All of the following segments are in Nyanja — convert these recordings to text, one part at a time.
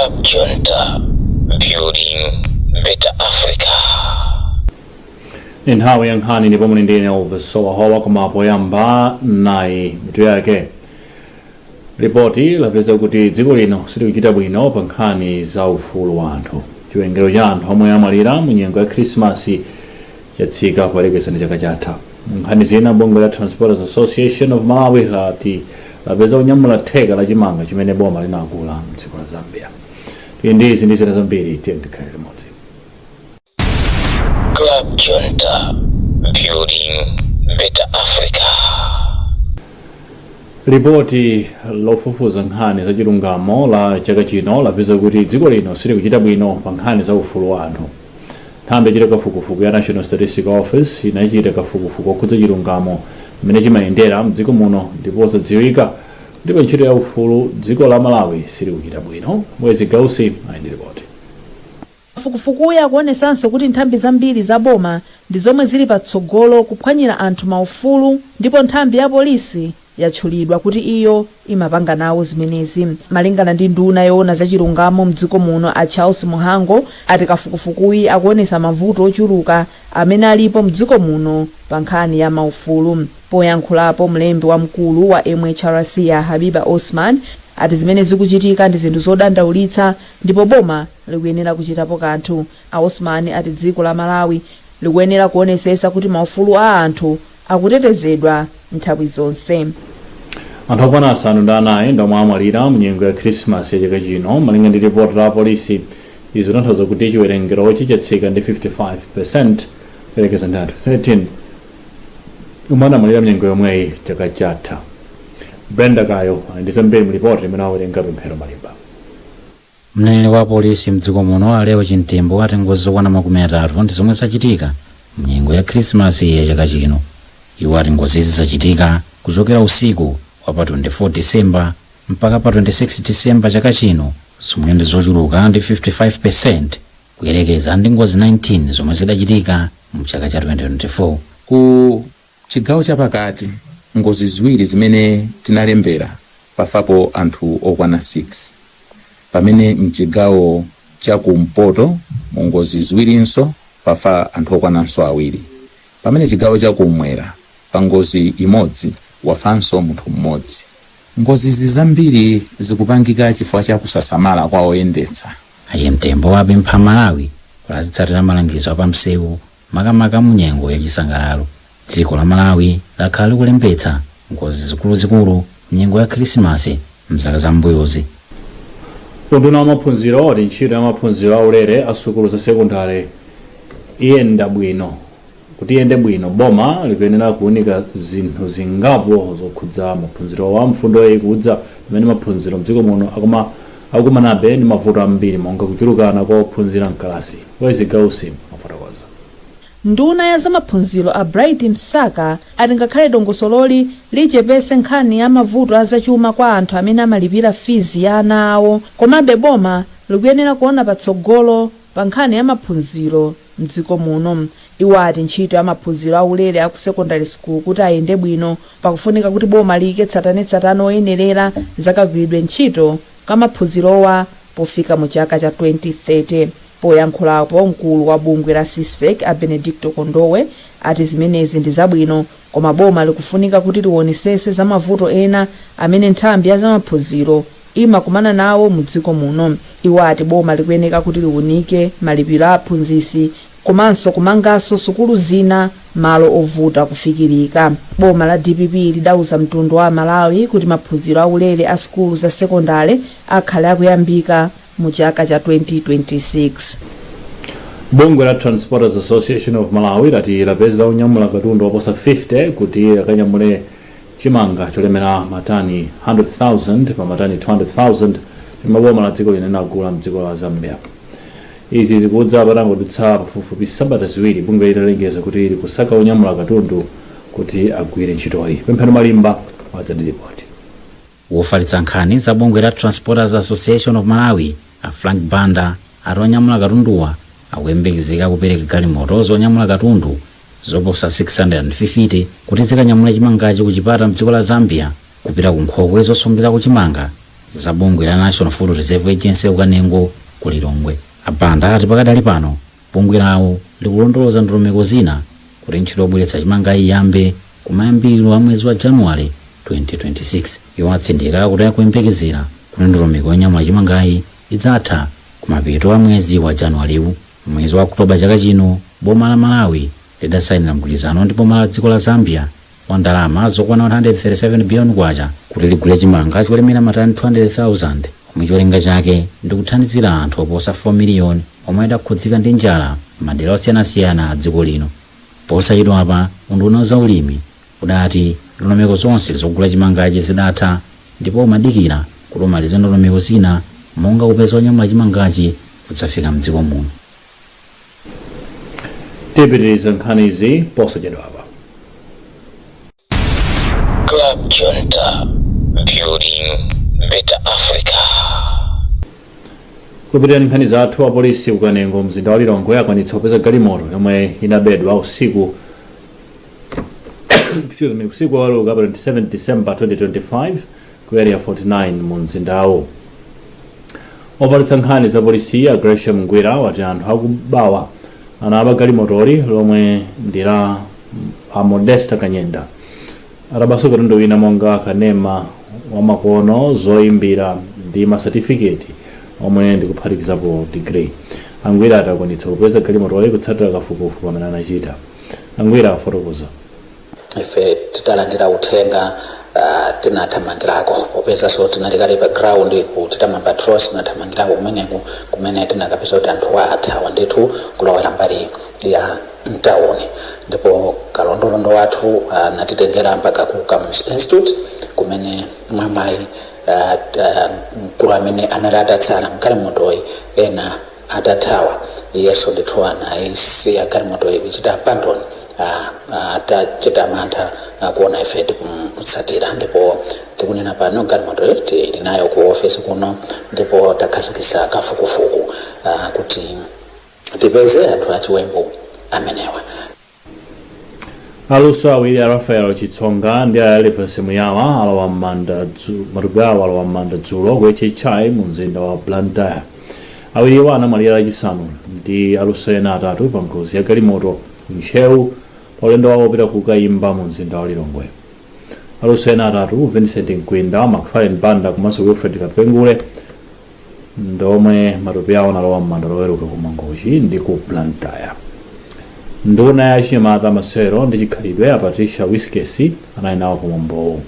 Club Junta, building better Africa. Ni nthawi ya nkhani ndipo muli ndine Elvis Sowahowa, koma poyamba nayi mitu yake. Ripoti lapeza kuti dziko lino silikuchita bwino pa nkhani za ufulu wa anthu. Chiwerengero cha anthu omwe amwalira mu nyengo ya Khrisimasi chatsika poyerekeza ndi chaka chatha. Mu nkhani zina, bungwe la Transporters Association of Malawi lati lapeza kunyamula theka la chimanga chimene boma linagula mdziko la Zambia. Tili ndi izi ndi zina zambiri, tiye tikhale limodzi. Club Junta, building better Africa. Ripoti lofufuza nkhani za chilungamo la chaka chino lapeza kuti dziko lino silikuchita bwino pa nkhani za ufulu wa anthu. Nthambi yochita kafukufuku ya National Statistical Office inachita kafukufuku okhudza chilungamo mmene chimayendera mdziko muno, ndipo zadziwika kuti pa ntchito ya ufulu dziko la Malawi silikuchita bwino. Mwezi Gausi ali ndi ripoti. Kafukufukuyu akuonesanso kuti nthambi zambiri za boma ndi zomwe zili patsogolo kuphwanyira anthu maufulu, ndipo nthambi ya polisi yatchulidwa kuti iyo imapanga nawo zimenezi. Malingana ndi nduna yoona zachilungamo mdziko muno a Charles Mhango, ati kafukufukuyi akuonesa mavuto ochuluka amene alipo mdziko muno pa nkhani ya maufulu. Poyankhulapo, mlembi wamkulu wa MHRC ya Habiba Osman ati zimene zikuchitika ndi zinthu zodandaulitsa ndipo boma likuyenera kuchitapo kanthu. A Osman ati dziko la Malawi likuyenera kuonesesa kuti maufulu a anthu akutetezedwa nthawi zonse. Anthu okwana 4 ndi omwe amwalira mu nyengo ya Khrisimasi ya chaka chino, malinga ndi ripoti la polisi. Izi zikutanthauza kuti chiwerengerochi chatsika ndi 55 kuyerekeza ndi anthu 13 omwe anamwalira mnyengo yomweyi chaka chatha. Brenda Kayo ali ndi zambiri mu ripoti limene awerenga Pemphero Malimba. Mneneri wa polisi mdziko muno a Leo Chintembo ati ngozi zokwana 30 ndi zomwe zachitika mnyengo ya Khrisimasi ya chaka chino. Iwo ati ngozizi zachitika kuchokera usiku wa pa 24 Disemba mpaka pa 26 Disemba chaka chino, zomwe ndi zochuluka ndi 55 kuyerekeza ndi ngozi 19 zomwe zidachitika mchaka cha 2024. Ku chigawo chapakati, ngozi ziwiri zimene tinalembera, pafapo anthu okwana 6, pamene mchigawo chakumpoto mu ngozi ziwirinso pafa anthu okwananso awiri, pamene chigawo chakumwera pa ngozi imodzi wafanso munthu mmodzi. Ngozizi zambiri zikupangika chifukwa cha kusasamala kwa oyendetsa. Achimtembo apempha Malawi kuti azitsatira malangizo apamsewu, makamaka mu nyengo yachisangalalo. Dziko la Malawi lakhala likulembetsa ngozi zikuluzikulu mnyengo ya Khrisimasi mzaka zambuyozi. Unduna wa maphunziro ati ntchito ya maphunziro aulere a sukulu za sekondari iyenda bwino. Kuti iyende bwino, boma likuyenera kuunika zinthu zingapo zokhudza maphunzirowa. Mfundo ikudza pamene maphunziro mdziko muno akukumanabe ndi mavuto ambiri, monga kuchulukana kwa ophunzira mkalasi. Wezi Gausi afotokoza. Nduna ya zamaphunziro a Bright Msaka ati ngakhale dongosololi lichepese nkhani ya mavuto azachuma kwa anthu amene amalipira fizi ya ana awo, komabe boma likuyenera kuona patsogolo pa nkhani ya maphunziro mdziko muno. Iwo ati ntchito ya maphunziro aulere aku secondary school kuti ayende bwino, pakufunika kuti boma liyike tsatanetsatane oyenerera zakagwiridwe ntchito kamaphunzirowa pofika mu chaka cha 2030. Poyankhulapo, mkulu wa bungwe la CSEC a Benedicto Kondowe ati zimenezi ndi zabwino, koma boma likufunika kuti liwonesese za mavuto ena amene nthambi ya zamaphunziro imakumana nawo mu dziko muno. Iwo ati boma likuyeneka kuti liwunike malipiro a aphunzitsi komanso kumanganso sukulu zina malo ovuta kufikirika. Boma la DPP lidauza mtundu wa Malawi kuti maphunziro aulere a sukulu za sekondale akhale akuyambika mu chaka cha 2026. Bungwe la Transporters Association of Malawi lati lapeza onyamula katundu oposa 50 kuti akanyamule chimanga cholemera matani 100,000 pa matani 200,000 chomwe boma la dziko lino linagula mdziko la Zambia. Izi zikudza patangodutsa pafupifupi sabata 2 bungwe litalengeza kuti likusaka onyamula katundu kuti agwire ntchitoyi. Pemphero Malimba wadza ndi ripoti. Wofalitsa nkhani za bungwe la Transporters Association of Malawi a Frank Banda ati onyamula katunduwa akuyembekezeka kupereka galimoto zonyamula katundu zoposa 650 kuti zikanyamule chimangachi kuchipata mdziko la Zambia kupita ku nkhokwe zosungirako chimanga Za bungwe la National Food Reserve Agency kuKanengo ku Lilongwe. Abanda ati pakadali pano bungwe lawo likulondoloza ndondomeko zina kuti ntchito yobweretsa chimanga iyambe kumayambiriro a mwezi wa Januwale 2026. Iwo atsindika kuti akuyembekezera kuti ndondomeko yonyamula chimangayi idzatha kumapeto a mwezi wa Januwalewu. Mwezi wa Okutoba chaka chino, boma la Malawi lidasayinira mgwirizano ndi boma la dziko la Zambia wa ndalama zokwana 137 billion kwacha kuti ligule chimanga cholemera matani 200,000, omwe cholinga chake ndi kuthandizira anthu oposa 4 miliyoni omwe adakhudzika ndi njala m'madera osiyanasiyana a dziko lino. Posachedwapa unduna za ulimi udati ndondomeko zonse zogula chimangachi zidatha ndipo umadikira kuti umalize ndondomeko zina monga kupeza onyamula chimangachi kudzafika mdziko muno. Tipitiriza nkhanizi posachedwapa. Club Junta, building better Africa. Kupitirira nkhani zathu, apolisi kuKanengo, mzinda wa Lilongwe, akwanitsa kupeza galimoto yomwe inabedwa usiku, excuse me, usiku wa Loweruka pa 27 December 2025 ku Area 49 mu mzindawo. Ofalitsa nkhani za polisi a Gresham Ngwira wati anthu akubawa anaba galimotoli lomwe ndi la a Modesta Kanyenda, atabanso katundu wina monga kanema wamakono, zoyimbira ndi masatifiketi omwe ndikuphatikizapo degree. Angwira ati akwanitsa kupeza galimotoli kutsatira kafukufuku amene anachita. Angwira afotokoza. Ife titalandira uthenga, tinathamangirako popezanso tinali kale pa ground kuchita ma patrols. Tinathamangirako kumeneku kumene tinakapeza kuti anthu athawa ndithu kulowera mbali ya mtawuni, ndipo kalondolondo wathu anatitengera mpaka ku Kamuzu Institute kumene mwamwayi mkulu amene anali atatsala mgalimotoyi ena atathawa, iyenso ndithu anayisiya galimotoyi kuchita abandon atachita mantha kuona ife tikumutsatira. Ndipo tikunena pano galimotoyo tili nayo ku ofesi kuno, ndipo takhazikitsa kafukufuku kuti tipeze anthu achiwembu amenewa. Aluso awiri a Rafael Chitsonga ndi a Elvis Muyawa alowa m'manda matupi awo alowa m'manda dzulo ku HHI mu mzinda wa Blantyre. Awiriwa anamwalira Lachisanu ndi aluso ena atatu pa ngozi ya galimoto ku Ntcheu pa ulendo wawo wopita ku Kayimba mu mzinda wa Lilongwe. Aluso ena atatu, Vincent Mkwinda, Macfarlane Banda komanso Wilfred Kapengule, ndomwe matupi awo analowa m'manda Loweruka ku Mangochi ndi ku Blantyre. Nduna ya chinyamata, masewero ndi chikhalidwe a Patricia Wiskes anali nawo pamwambowo.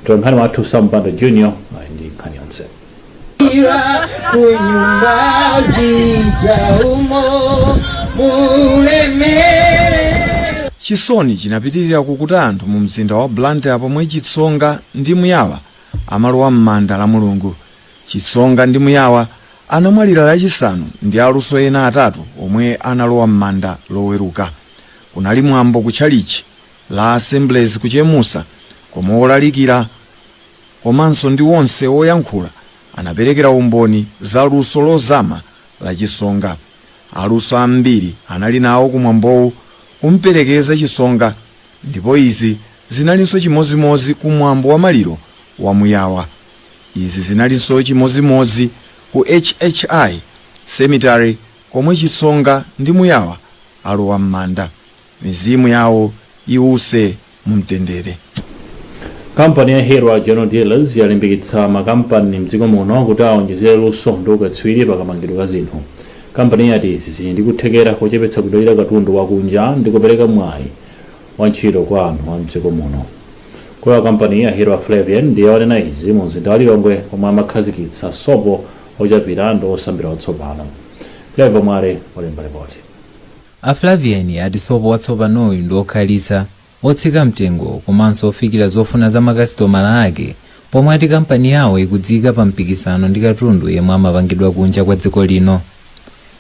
Mtolankhani wathu Sampanda Junior ali ndi nkhani yonse. Kunyumba zija umo mulemere. Chisoni chinapitirira kukuta anthu mu mzinda wa Blantyre pomwe Chitsonga ndi Muyawa amalowa m'manda la Mulungu. Chitsonga ndi Muyawa anamwalira Lachisanu ndi aluso ena atatu omwe analowa m'manda Loweruka. Kunali mwambo ku tchalichi la Assemblies kuChemusa, komwe olalikira komanso ndi onse oyankhula anaperekera umboni za luso lozama la Chisonga. Aluso ambiri anali nawo kumwambowu kumperekeza Chisonga, ndipo izi zinalinso chimozimozi kumwambo wa maliro wa Muyawa. Izi zinalinso chimozimozi ku HHI Cemetery komwe Chisonga ndi Muyawa alowa m'manda. Mizimu yawo iwuse mumtendere. Kampani ya Hero General Dealers yalimbikitsa makampani mdziko muno kuti aonjezere luso ndi ukatswiri pakamangidwe ka zinthu. Kampani yati izi zili ndi kuthekera kochepetsa kudalira katundu wakunja ndi kupereka mwayi wa ntchito kwa anthu a mdziko muno. Mkulu wa kampani ya Hero Flavian ndiye wanena izi mu mzinda wa Lilongwe pomwe amakhazikitsa sopo ochapira ndi osambira watsopano. Clever Mwale walemba ripoti. A Flavian ati sopo watsopanoyu ndi okhalitsa, otsika mtengo komanso ofikira zofuna za makasitomala ake, pomwe ati kampani yawo ikudziyika pa mpikisano ndi katundu yemwe amapangidwa kunja kwa dziko lino.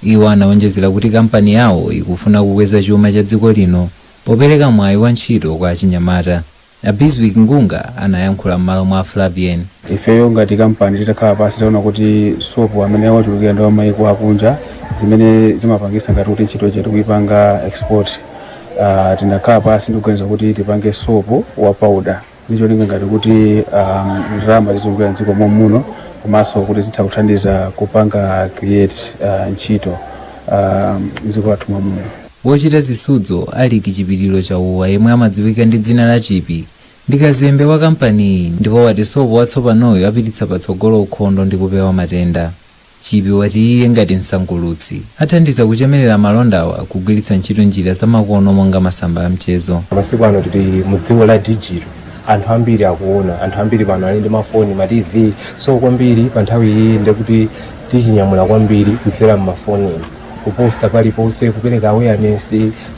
Iwo anawonjezera kuti kampani yawo ikufuna kukweza chuma cha dziko lino popereka mwayi wa ntchito kwa achinyamata. A Bizwick Ngunga anayankhula m'malo mwa Flavian. Ifeyo ngati kampani titakhala pansi taona kuti sopo amene wachulukira ndi wamayiko akunja, zimene zimapangisa ngati kuti ntchito ija tikuyipanga export. Tinakhala pansi ndikuganiza kuti tipange sopo wa powder. Ndi cholinga ngati kuti ndalama zizungulira mdziko momuno, komanso kuti zitha kuthandiza kupanga create ntchito mdziko lathu momuno. Wochita zisudzo Aliki Chipiliro Chauwa, yemwe amadziwika ndi dzina la Chipi, ndi kazembe wa kampaniyi, ndipo wati sopo watsopanoyo apititsa patsogolo ukhondo ndi kupewa matenda. Chipi wati iye ngati msangulutsi athandiza kuchemerera malondawa kugwiritsa ntchito njira zamakono monga masamba a mchezo. Masiku ano tili mu dziko la digital. Anthu ambiri akuona, anthu ambiri pano ali ndi mafoni, ma TV. So kwambiri pa nthawi iyi ndekuti tichinyamula kwambiri kudzera mmafoni, kuposta paliponse, kupereka awareness,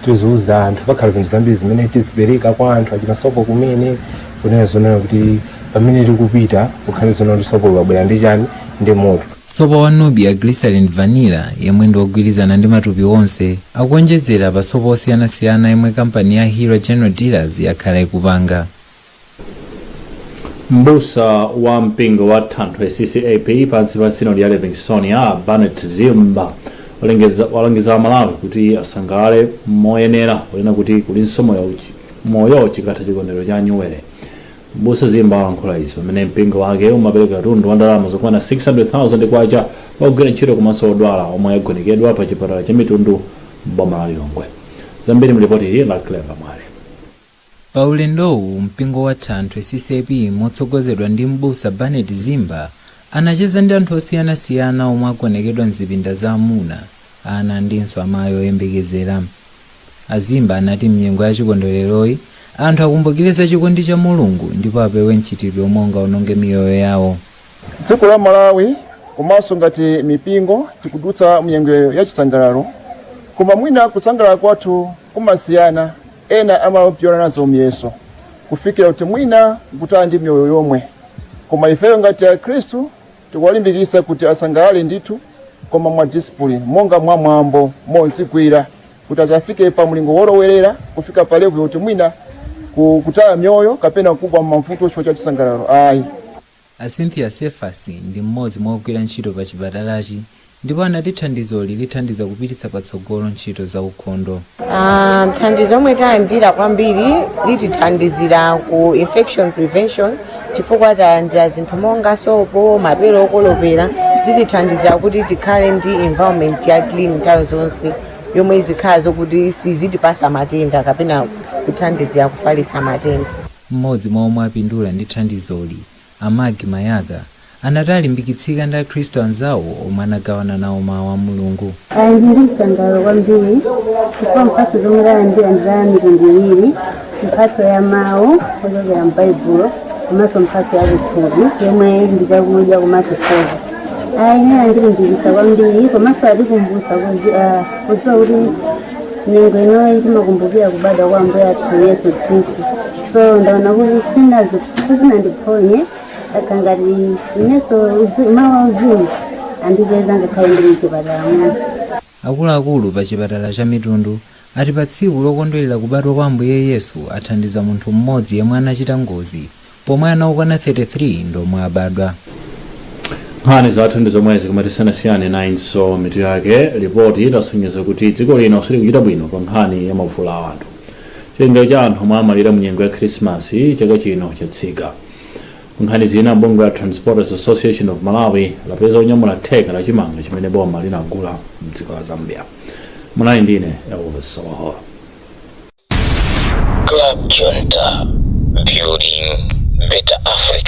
tiziuza anthu. Pakhala zinthu zambiri zimene tizipereka kwa anthu achina sopo kumene kunena zonena kuti pamene tikupita kukhale zonena kuti sopo wabwera ndi chani, ndi moto. Sopo wa Nubia Glycerin Vanilla, yemwe ndi wogwirizana ndi matupi onse, akuonjezera pa sopo osiyanasiyana yemwe kampani ya Hero General Dealers yakhala ikupanga. Mbusa wa mpingo wa Thanthwe CCAP pansi pa sinodi ya Livingstonia, Barnet Zimba, walangiza Amalawi kuti asangalale moyenera, kunena kuti kulinso moyo chikatha chikondwerero cha nyuwere. Mbusa Zimba walankhula izi pamene mpingo wake umapereka katundu wa ndalama zokwana 600,000 kwacha ogwira ntchito komanso odwala omwe agonekedwa pa chipatala cha Mitundu m'boma la Lilongwe. Zambiri mlipoti ili la Clever Mwale. Pa ulendowu, mpingo wa Thanthwe CCAP motsogozedwa ndi mbusa Barnet Zimba anacheza ndi anthu osiyanasiyana omwe agonekedwa mzipinda za amuna, ana ndinso amayi oyembekezera. Azimba anati mnyengo ya chikondwereroyi anthu akumbukire za chikondi cha Mulungu ndipo apewe mchitidwe omwe ungaononge miyoyo yawo. Dziko la Malawi komanso ngati mipingo tikudutsa mnyengo ya chisangalalo, koma mwina kusangalala kwathu kumasiyana. Ena amapyola nazo miyeso kufikira kuti mwina kutaya ndi miyoyo yomwe, koma ifeyo ngati Akhristu tikuwalimbikitsa kuti asangalale ndithu, koma mwa discipline, monga mwa mwambo, mozigwira, kuti asafike pa mlingo wolowerera kufika pa level yoti mwina kutaya mioyo kapena kugwa m'mavuto chifukwa cha chisangalalo, ayi. A Cynthia Sefasi ndi mmodzi mwa ogwira ntchito pa chipatalachi ndipo anati thandizoli lithandiza kupititsa patsogolo ntchito za ukhondo. Thandizo omwe talandira kwambiri litithandizira ku infection prevention, chifukwa talandira zinthu monga sopo, mapelo okolopera. Zitithandizira kuti tikhale ndi environment ya clean nthawi zonse, yomwe izikhala zokuti sizitipasa matenda kapena kuthandizira kufalitsa matenda. Mmodzi mwa omwe apindula ndi thandizoli, Amagi Mayaka, anati alimbikitsika ndi Akhristu anzawo omwe anagawana nawo mawu a Mulungu. Ayi, ndi msangalalo kwambiri chifukwa mphatso zomwe talandira ndi za mitundu iwiri: mphatso ya mawu ochokera m'Baibulo komanso mphatso ya kuthupi yomwe ndi chakudya komanso sopo. Ayi, ine andilimbikitsa kwambiri komanso atikumbutsa kudziwa kuti nyengo inoyi timakumbukira kubadwa kwa Ambuye athu Yesu Khristu. So ndaona kuti sizinandiphonye, akha ngati inenso mawu auzimu andipeza ngakhale ndili mchipatala muno. Akuluakulu pa chipatala cha Mitundu ati pa tsiku lokondwerera kubadwa kwa Ambuye Yesu athandiza munthu mmodzi yemwe anachita ngozi, pomwe ana okwana 33 ndomwe abadwa. Nkhani zathu ndi zomwezi, koma tisanasiyane nayinso mitu yake. Ripoti lasonyeza kuti dziko lino silikuchita bwino pa nkhani ya maufulu a anthu. Chiwerengero cha anthu omwe amalira mu nyengo ya Khrisimasi chaka chino chatsika. Nkhani zina, bungwe la Transporters Association of Malawi lapeza onyamula theka la chimanga chimene boma linagula mdziko la Zambia. Munali ndine Elvis Soloho. Club Junta, building better Africa.